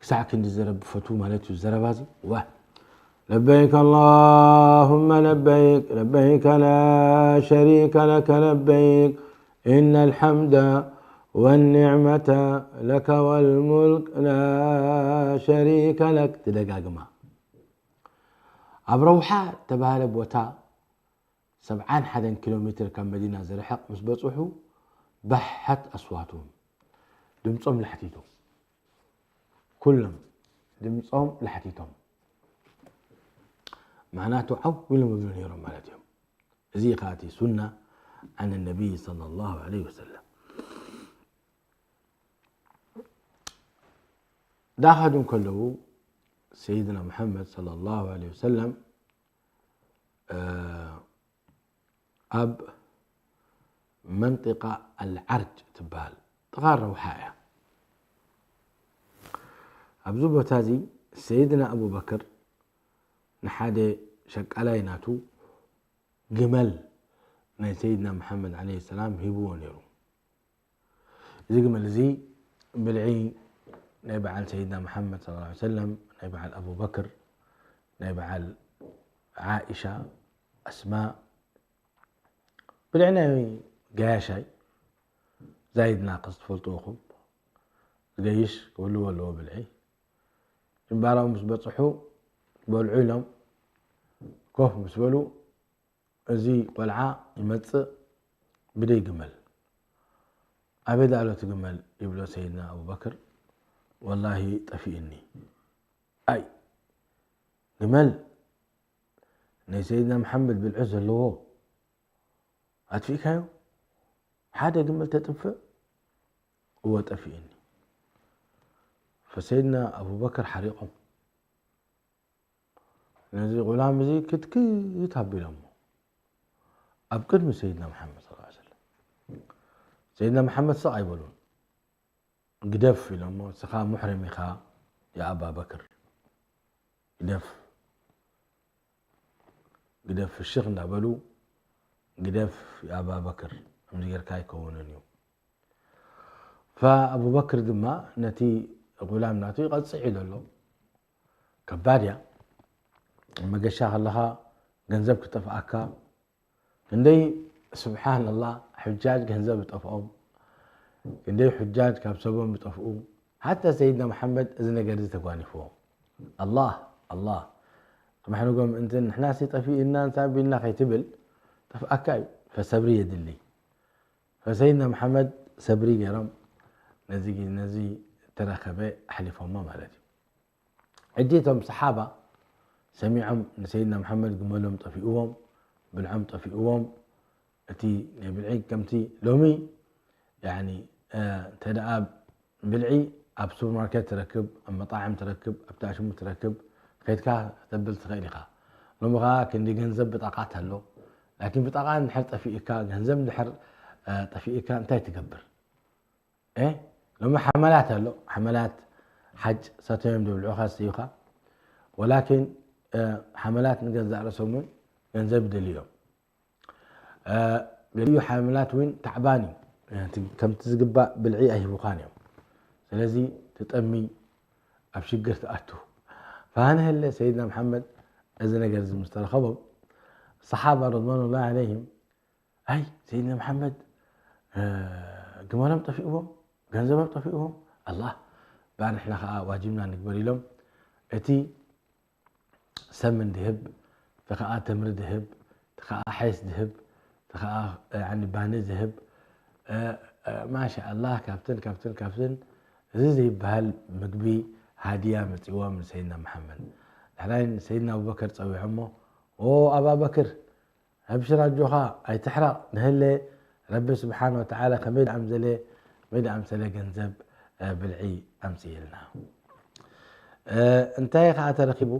ክሳዕ ክንዲ ዘረብ ፈቱ ማለት እዩ ዘረባ እዚ። ዋ። ለበይክ ኣላሁመ ለበይክ፣ ለበይክ ላ ሸሪከ ለከ ለበይክ፣ ኢነ ልሐምደ ወኒዕመተ ለከ ወልሙልክ ላ ሸሪከ ለክ። ትደጋግማ። ኣብ ረውሓ ተባህለ ቦታ ሰብዓን ሓደን ኪሎ ሜትር ካብ መዲና ዝርሕቕ ምስ በጽሑ፣ ባሕሐት ኣስዋቱም፣ ድምጾም ላሕቲቱ። ኩሎም ድምጾም ላሕቲቶም። ማዕናቱ ዓው ኢሎም ይብሉ ነይሮም ማለት እዮም። እዚ ኸኣ እቲ ሱና ዓን ነቢይ ሰለላሁ ዐለይሂ ወሰለም። ዳኸዱ እንከለዉ ሰይድና ሙሐመድ ሰለላሁ ዐለይሂ ወሰለም፣ እ፣ ኣብ መንጢቃ ኣልዓርጅ ትበሃል ጥቓ ረውሓ እያ። ኣብዚ ቦታ እዚ ሰይድና ኣቡበክር ንሓደ ሸቃላይ ናቱ ግመል ናይ ሰይድና መሓመድ ዓለይሂ ሰላም ሂብዎ ነይሩ። እዚ ግመል እዚ ብልዒ ናይ በዓል ሰይድና መሓመድ ሰለላሁ ዐለይሂ ወሰለም፣ ናይ በዓል ኣቡበክር፣ ናይ በዓል ዓኢሻ፣ ኣስማእ፣ ብልዒ ናይ ገያሻይ ዛይድና ከስ ትፈልጥዎ ኢኹም። ዝገይሽ ክህልዎ ኣለዎ ብልዒ። እምባራኡ ምስ በጽሑ በልዑ ኢሎም ኮፍ ምስ በሉ፣ እዚ ቆልዓ ይመጽእ ብደይ ግመል። ኣበይ ደኣ ኣሎ እቲ ግመል? ይብሎ ሰይድና ኣቡበክር። ወላሂ ጠፊእኒ። ኣይ፣ ግመል ናይ ሰይድና መሓመድ ብልዒ ዘለዎ ኣጥፊእካዮ? ሓደ ግመል ተጥፍእ? እወ፣ ጠፊእኒ። ፈሰይድና ኣቡበክር ሓሪቖም። ነዚ ቁላም እዚ ክትክት ኣቢሎሞ ኣብ ቅድሚ ሰይድና መሓመድ ሰለላሁ ዐለይሂ ወሰለም። ሰይድና መሓመድ ስቕ ኣይበሉን። ግደፍ ኢሎሞ፣ "ንስኻ ሙሕሪም ኢኻ፣ ያ ኣባ በክር። ግደፍ፣ ግደፍ፣ ፍሽኽ እንዳበሉ፣ ግደፍ፣ ያ ኣባ በክር፣ ከምዚ ጌርካ ኣይከውንን እዩ።" ፈኣቡበክር ድማ ነቲ ጉላም ናቱ ይቐጽዕ ኢሉ ኣሎ። ከባድ እያ። መገሻ ከለኻ ገንዘብ ክጠፍኣካ፣ ክንደይ ስብሓንላህ፣ ሑጃጅ ገንዘብ ዝጠፍኦም፣ ክንደይ ሑጃጅ ካብ ሰቦም ዝጠፍኡ። ሓታ ሰይድና መሓመድ እዚ ነገር እዚ ተጓኒፍዎ። ኣላህ፣ ኣላህ፣ ቅድሚ ሕንጎም እንትን ንሕናሲ ጠፊእና እንሳቢልና ከይትብል፣ ጠፍኣካ እዩ። ፈሰብሪ የድሊ። ፈሰይድና መሓመድ ሰብሪ ገይሮም ነዚ፣ ነዚ ተረኸበ ኣሕሊፎሞ ማለት እዩ። ሕጂ እቶም ሰሓባ ሰሚዖም ንሰይድና መሓመድ ግመሎም ጠፊእዎም፣ ብልዖም ጠፊእዎም። እቲ ናይ ብልዒ ከምቲ ሎሚ፣ ያኒ፣ እ፣ እንተ ደኣ ብልዒ ኣብ ሱፐርማርኬት ትረክብ፣ ኣብ መጣዕም ትረክብ፣ ኣብ ታሽሙ ትረክብ፣ ከይድካ ከተብል ትኽእል ኢኻ። ሎሚ ኸኣ ክንዲ ገንዘብ ብጣቓት ኣሎ። ላኪን ብጣቓ እንድሕር ጠፊእካ፣ ገንዘብ እንድሕር፣ እ፣ ጠፊእካ እንታይ ትገብር? እ፣ ሎሚ ሓመላት ኣሎ፣ ሓመላት ሓጭ ሰተዮም ደብልዑኻ፣ ሰተዩኻ። ወላኪን፣ እ፣ ሓመላት ንገዛእ ርእሶም እውን ገንዘብ ይደልዩ እዮም። እ፣ ገሊኡ ሓመላት እውን ታዕባን እዩ። እቲ ከምቲ ዝግባእ ብልዒ ኣይህቡኻን እዮም። ስለዚ ትጠሚ፣ ኣብ ሽግር ትኣቱ። ፈሃንሀለ ሰይድና መሓመድ እዚ ነገር እዚ ምስ ተረኸቦም፣ ሰሓባ ረድዋኑላሂ ዐለይሂም፣ ኣይ፣ ሰይድና መሓመድ፣ እ፣ ግመሎም ጠፊእዎም፣ ገንዘቦም ጠፊእዎም፣ ኣላህ፣ እምበኣር ንሕና ኸዓ ዋጅብና ንግበር ኢሎም፣ እቲ ሰምን ድህብ፣ እቲ ኸዓ ተምሪ ድህብ፣ እቲ ኸዓ ሓይስ ድህብ፣ እቲ ኸዓ፣ እ፣ ያኒ ባኒ ድህብ፣ እ፣ እ፣ ማሻኣላህ፣ ካብትን፣ ካብትን፣ ካብትን፣ እዚ ዘይበሃል ምግቢ ሃድያ መጺዎም ንሰይድና መሓመድ። ዳሕራይ ንሰይድና ኣቡበከር ጸዊዖሞ፣ "ኦ ኣባበክር፣ ኣብሽር ኣጆኻ፣ ኣይትሕረቕ፣ ንህለ ረቢ ስብሓን ወተዓላ ከመይ ደኣምዘለ፣ ከመይ ደኣምሰለ ገንዘብ፣ እ፣ ብልዒ ኣምጽእልና." እ፣ እንታይ ኸዓ ተረኺቡ?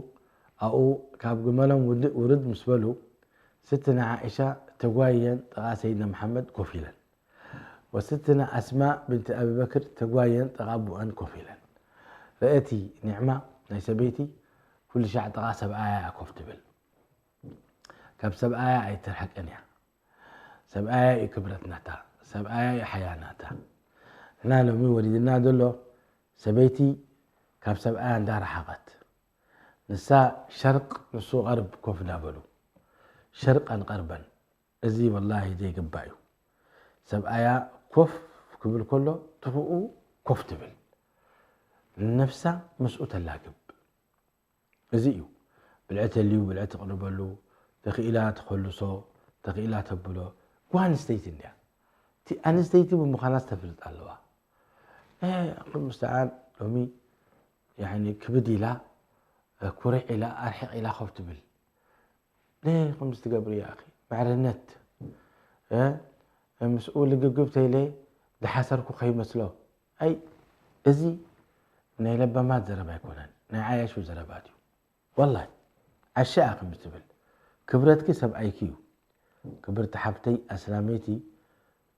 ኣብኡ ካብ ግመሎም ውድ-፣ ውርድ ምስ በሉ፣ ስትና ዓኢሻ ተጓየን ጥቓ ሰይድና መሓመድ ኮፍ ኢለን። ወስትና ኣስማ ብንት ኣቢበክር ተጓየን ጥቓ ኣቦኣን ኮፍ ኢለን። ርእቲ ኒዕማ ናይ ሰበይቲ ኩሉ ሻዕ ጥቓ ሰብኣያ እያ ኮፍ ትብል። ካብ ሰብኣያ ኣይትርሕቅን እያ። ሰብኣያ እዩ ክብረት ናታ፣ ሰብኣያ እዩ ሓያ ናታ። ንሕና ሎሚ ወሪድና ዘሎ ሰበይቲ ካብ ሰብኣያ እንዳረሓቐት፣ ንሳ ሸርቕ ንሱ ቐርብ ኮፍ እንዳበሉ፣ ሸርቀን ቐርበን። እዚ ወላሂ ዘይግባእ እዩ። ሰብኣያ ኮፍ ክብል ከሎ ትኽኡ ኮፍ ትብል፣ ንነፍሳ ምስኡ ተላግብ። እዚ እዩ። ብልዒ ተልዩ ብልዒ ትቕርበሉ፣ ተኽኢላ ትኸልሶ፣ ተኽኢላ ተብሎ። ጓል ኣንስተይቲ እንድያ። እቲ ኣንስተይቲ ብምዃና ዝተፍልጥ ኣለዋ። እ፣ ኣኹል ሙስተዓን ሎሚ ያኒ ክብድ ኢላ፣ እ፣ ኩርዕ ኢላ፣ ኣርሒቕ ኢላ ኮፍ ትብል። ለ ከምዚ ትገብር እያ፣ ኣኺ። ማዕርነት። እ፣ ምስኡ ልግብግብ ተይለ ዝሓሰርኩ ከይመስሎ። ኣይ፣ እዚ ናይ ለባማት ዘረባ ኣይኮነን፣ ናይ ዓያሹ ዘረባት እዩ። ወላሂ፣ ዓሻ እያ ከምዚ ትብል። ክብረትኪ ሰብኣይኪ እዩ። ክብርቲ ሓብተይ ኣስላመይቲ፣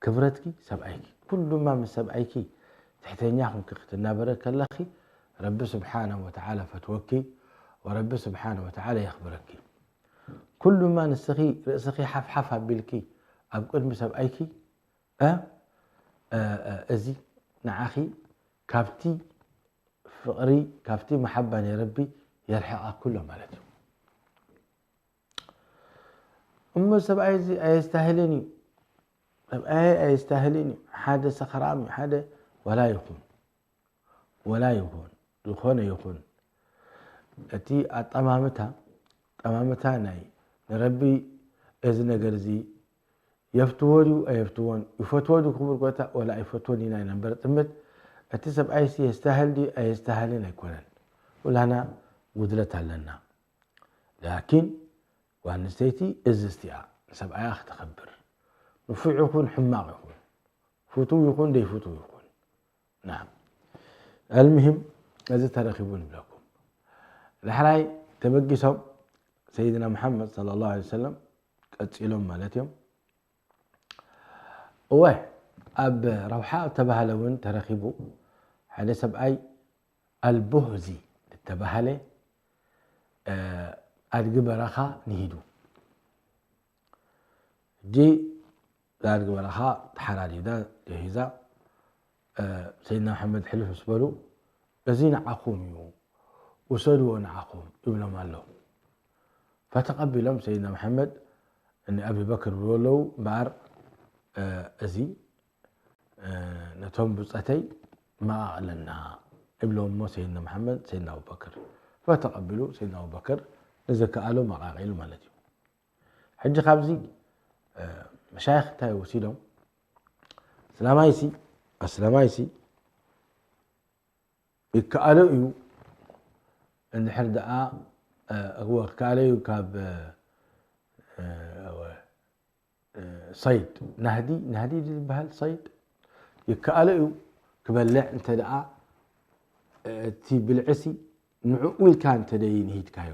ክብረትኪ ሰብኣይኪ። ኩሉማ ምስ ሰብኣይኪ ትሕተኛ ኮንኪ ክትናበረ ከለኺ፣ ረቢ ስብሓነሁ ወተዓላ ፈትወኪ፣ ወረቢ ስብሓነሁ ወተዓላ የኽብረኪ። ኩሉማ ንስኺ ርእስኺ ሓፍሓፍ ኣቢልኪ ኣብ ቅድሚ ሰብኣይኪ፣ እ፣ እ፣ እ፣ እዚ ንዓኺ ካብቲ ፍቕሪ፣ ካብቲ መሓባ ናይ ረቢ የርሕቐኪ ኣሎ ማለት እዩ። እሞ ሰብኣይ እዚ ኣየስታህልን እዩ፣ ሰብኣይ ኣየስታህልን እዩ፣ ሓደ ሰኽራም እዩ፣ ሓደ ዋላ ይኹን፣ ዋላ ይኹን፣ ዝኾነ ይኹን፣ እቲ ኣጠማምታ፣ ኣጠማምታ ናይ ንረቢ እዚ ነገር እዚ የፍትዎ ድዩ ኣየፍትዎን፣ ይፈትዎ ድዩ ክቡር ጎይታ፣ ዋላ ኣይፈትዎን ኢና ኢና እምበር ጥምት፣ እቲ ሰብኣይሲ የስታህል ድዩ ኣየስታህልን ኣይኮነን። ኩላና ጉድለት ኣለና። ላኪን ጓል ኣንስተይቲ እዝዝቲ እያ፣ ንሰብኣያ ክተኽብር። ንፉዕ ይኹን ሕማቕ ይኹን፣ ፍቱው ይኹን ዘይፍቱው ይኹን። ናም። ኣልሙሂም፣ እዚ ተረኺቡ ንብለኩም። ዳሕራይ ተበጊሶም ሰይድና መሓመድ ሰለላሁ ዐለይሂ ወሰለም ቀጺሎም ማለት እዮም። እወ፣ ኣብ ረውሓ ዝተባህለ እውን ተረኺቡ። ሓደ ሰብኣይ ኣልቦህዚ ዝተባህለ፣ እ፣ ኣድጊ በረኻ ንሂዱ። ሕጂ እዛ ኣድጊ በረኻ ተሓራዲዳ፣ ጀሂዛ፣ እ፣ ሰይድና መሓመድ ሕልፍ ምስ በሉ፣ "እዚ ንዓኹም እዩ፣ ውሰድዎ ንዓኹም" ይብሎም ኣሎ። ፈተቐቢሎም ሰይድና መሓመድ ንኣቢበክር ይብሉ ኣለዉ፣ እምበኣር፣ እ፣ እዚ፣ እ፣ ነቶም ብጸተይ መቓቕለና ይብሎም እሞ ሰይድና መሓመድ፣ ሰይድና ኣቡበክር ፈተቐቢሉ፣ ሰይድና ኣቡበክር ንዝከኣሎ መቓቒሉ ማለት እዩ። ሕጂ ካብዚ፣ እ፣ መሻይኽ እንታይ ወሲዶም? ኣስላማይሲ፣ ኣስላማይሲ ይከኣሎ እዩ። እንድሕር ደኣ፣ እ፣ እወ፣ ክከኣሎ እዩ ካብ፣ እ፣ እወ፣ እ፣ ሰይድ፣ ናህዲ፣ ናህዲ ዝበሃል ሰይድ ይከኣሎ እዩ ክበልዕ እንተ ደኣ፣ እ፣ እቲ ብልዕሲ ንዕኡ ኢልካ እንተ ደይንሂድካዮ።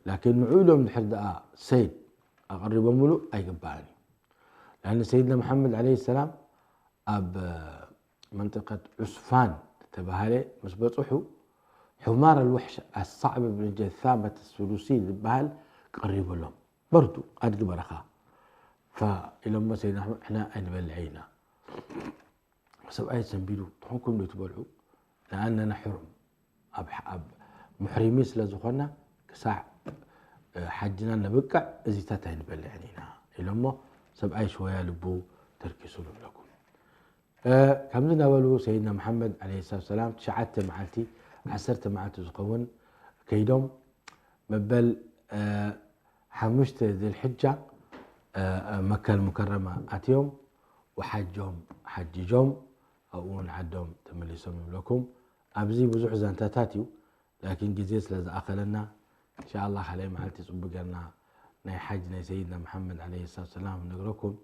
ላኪን ንዕኡ ኢሎም ድሕር ደኣ ሰይድ ኣቐሪቦምሉ ኣይግባእን እዩ። ለኣን ሰይድና መሓመድ ዓለይሂ ሰላም ኣብ መንጠቀት ዑስፋን ዝተባህለ ምስ በጽሑ፣ ሑማር ኣልወሕሽ ኣሳዕብ ብን ጀሳመት ሱሉሲ ዝበሃል ቀሪቡሎም። በርዱ፣ ኣድጊ በረኻ። ፈ ኢሎሞ ሰይድና ኣሕመድ፣ "ንሕና ኣይንበልዕ ኢና። ሰብኣይ ሰንቢዱ፣ ንኹንኩም ዶ ትበልዑ? ንኣና ነሕሩም። ኣብ፣ ኣብ ሙሕሪሚን ስለ ዝኾንና፣ ክሳዕ፣ እ፣ ሓጅና ነብቅዕ፣ እዚታት ኣይንበልዕን ኢና" ኢሎሞ፣ ሰብኣይ ሽወያ ልቡ ተርኪሱ ንብለኩም። እ፣ ከምዚ እናበሉ ሰይድና መሓመድ ዓለይሂ ሰላቱ ሰላም ትሽዓተ መዓልቲ፣ ዓሰርተ መዓልቲ ዝኸውን ከይዶም፣ መበል ሓሙሽተ ذي الحجة መካ المكرمة ኣትዮም፣ ወሓጆም ሓጂጆም፣ ኣብኡ ንዓዶም ተመሊሶም ይብለኩም። ኣብዚ ብዙሕ ዛንታታት እዩ፣ ላኪን ግዜ ስለ ዝኣኸለና እንሻኣላ ካልኣይ መዓልቲ ፅቡቅ ጌርና ናይ ሓጅ ናይ ሰይድና መሓመድ ዓለይሂ ሰላቱ ወሰላም ነግረኩም።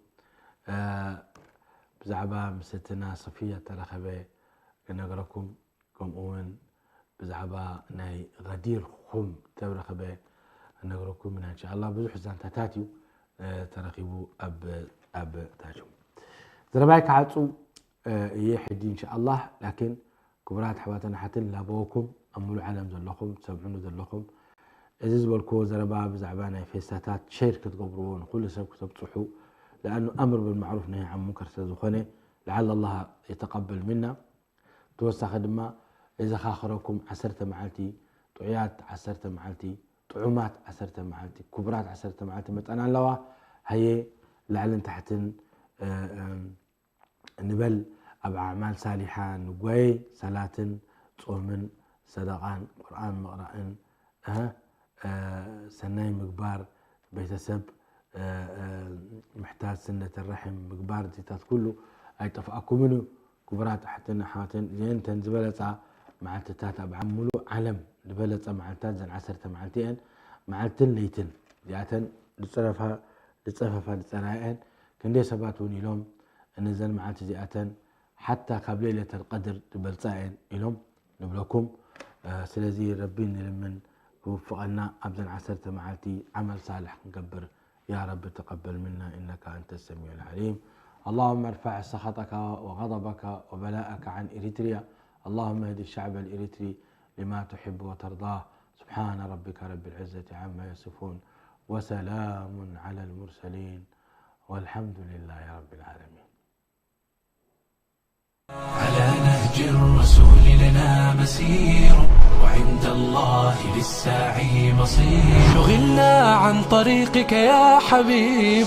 ብዛዕባ ምስ እትና ሶፊያ ተረኸበ ክነግረኩም፣ ከምኡ እውን ብዛዕባ ናይ ገዲር ኹም ተረኸበ ክነግረኩም ኢና። እንሻኣላ ብዙሕ ዛንታታት እዩ ተረኺቡ ኣብ ኣብ ታች። ዘረባይ ክዓፁ እየ ሕጂ እንሻኣላ። ላኪን ክቡራት ኣሕዋትን ኣሓትን ላበወኩም ኣብ ሙሉእ ዓለም ዘለኹም ትሰምዑኒ ዘለኹም፣ እዚ ዝበልክዎ ዘረባ ብዛዕባ ናይ ፌስታታት ሸር ክትገብርዎ ንኩሉ ሰብ ክተብፅሑ፣ ለኣኑ ኣምር ብልማዕሩፍ ነሂ ዓን ሙንከር ስለ ዝኾነ፣ ለዓለ ኣላህ የተቀበል ሚና። ተወሳኺ ድማ እዘኻኽረኩም ዓሰርተ መዓልቲ ጥዑያት፣ ዓሰርተ መዓልቲ ጥዑማት፣ ዓሰርተ መዓልቲ ክቡራት፣ ዓሰርተ መዓልቲ መፀና ኣለዋ። ሃየ ላዕልን ታሕትን ንበል፣ ኣብ ኣዕማል ሳሊሓ ንጓየ፣ ሰላትን ጾምን ሰደቃን ቁርኣን ምቕራእን፣ ሰናይ ምግባር፣ ቤተሰብ ምሕታት፣ ስነተ ራሒም ምግባር፣ እዚታት ኩሉ ኣይጠፍኣኩምን እዩ። ክቡራት ኣሕትን ኣሕዋትን፣ እዚአን እተን ዝበለፃ መዓልትታት ኣብ ሙሉእ ዓለም ዝበለፀ መዓልትታት እዘን ዓሰርተ መዓልቲ እየን። መዓልትን ለይትን እዚኣተን ዝፀረፋ ዝፀፈፋ ዝፀራየን ክንደይ ሰባት እውን ኢሎም፣ እነዘን መዓልቲ እዚኣተን ሓታ ካብ ለይለተል ቀድር ዝበልፃ እየን ኢሎም ንብለኩም። ስለዚ ረቢ ንልምን ክውፍቐና ኣብዘን ዓሰርተ መዓልቲ ዓመል ሳልሕ ክንገብር። يا رب تقبل منا إنك أنت السميع العليم. اللهم ارفع سخطك وغضبك وبلاءك عن إريتريا. اللهم اهد الشعب الإريتري لما تحب وترضاه. سبحان ربك رب العزة عما يصفون وسلام على المرسلين والحمد لله رب العالمين. على نهج الرسول لنا مسير وعند الله للسعي مصير. شغلنا عن طريقك يا حبيب.